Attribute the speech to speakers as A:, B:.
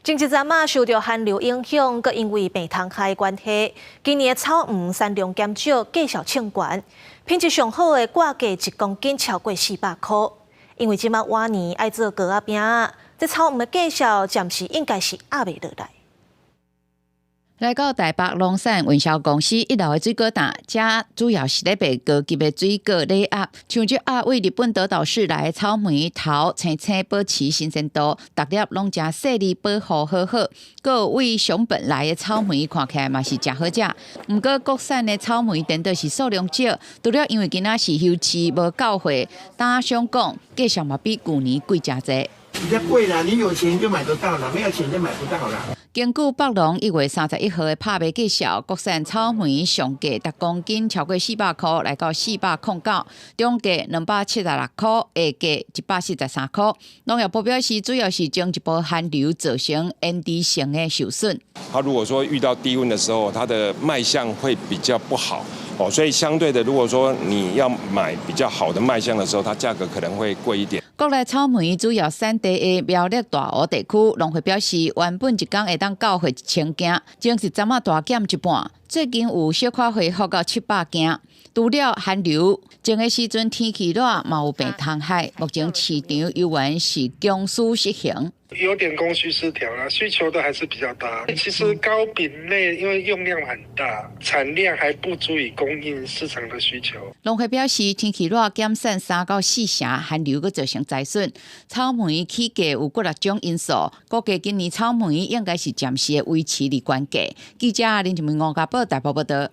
A: 前一陣仔受著寒流影響，閣因為病蟲害關係，今年的草莓產量減少，價數衝懸。品質上好的掛價一公斤超過400箍。因為這馬晚年愛做糕仔餅，這草莓的價數暫時應該是壓袂落來。
B: 來到台北農產運銷公司一樓的水果檔，遮主要是咧賣高級的水果禮盒，像這盒位日本德島市來的草莓頭青青保持新鮮度，逐粒攏誠細膩保護好好。閣有位熊本來的草莓看起來嘛是誠好食。毋過國產的草莓顛倒是數量少，除了因為今仔是休市無到貨，打商講價數嘛比舊年貴誠濟。
C: 比較貴啦，你有錢就買得到啦，沒有錢就買不到啦。
B: 根據北農1月31號的拍賣價數，國產草莓上價逐公斤超過400箍，來到409，中價276箍，下價143箍。農業部表示，主要是前一波寒流造成延遲性的受損。
D: 它如果說遇到低溫的時候，它的賣相會比較不好哦，所以相對的，如果說你要買比較好的賣相的時候，它價格可能會貴一點。
B: 國內草莓主要產地的苗栗大湖地區，農會表示，原本一工會當交貨1000件，前一陣仔大減一半，最近有小可恢復到700件。除了寒流，前个時陣天氣熱，嘛有病蟲害，目前市場猶原是供需失衡。
E: 有點供需失調啦，需求都還是比較大。其實糕餅類因為用量很大，產量還不足以供應市場的需求。
B: 農會表示，天氣熱減產3到4成，寒流閣造成災損。草莓起價有幾若種因素，估計今年草莓應該是暫時會維持佇懸價。記者林靜文、吳家寶台北報導。